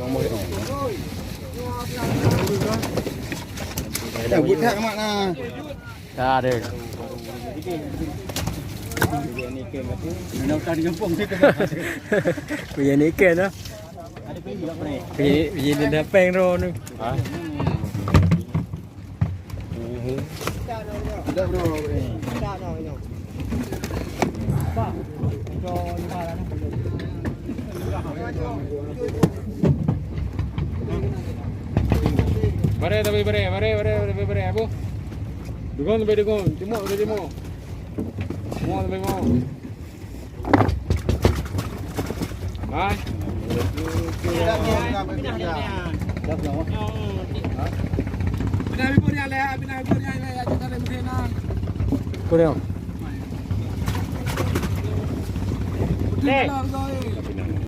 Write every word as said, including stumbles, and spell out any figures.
Eh, buet that mak na. Ka deh. Punya ni kan lah. Punya, punya ni dah peng roh ni. Ha? Baré tapi baré, baré, baré, baré, baré, abu. Dugong tapi dugong, cemok tapi cemok. Cemok tapi cemok. Hai. Pinah bibur ya, leh, pinah bibur ya, leh, ya, jangan ada mesin, ah. Kurang. Betul lah, Zoi.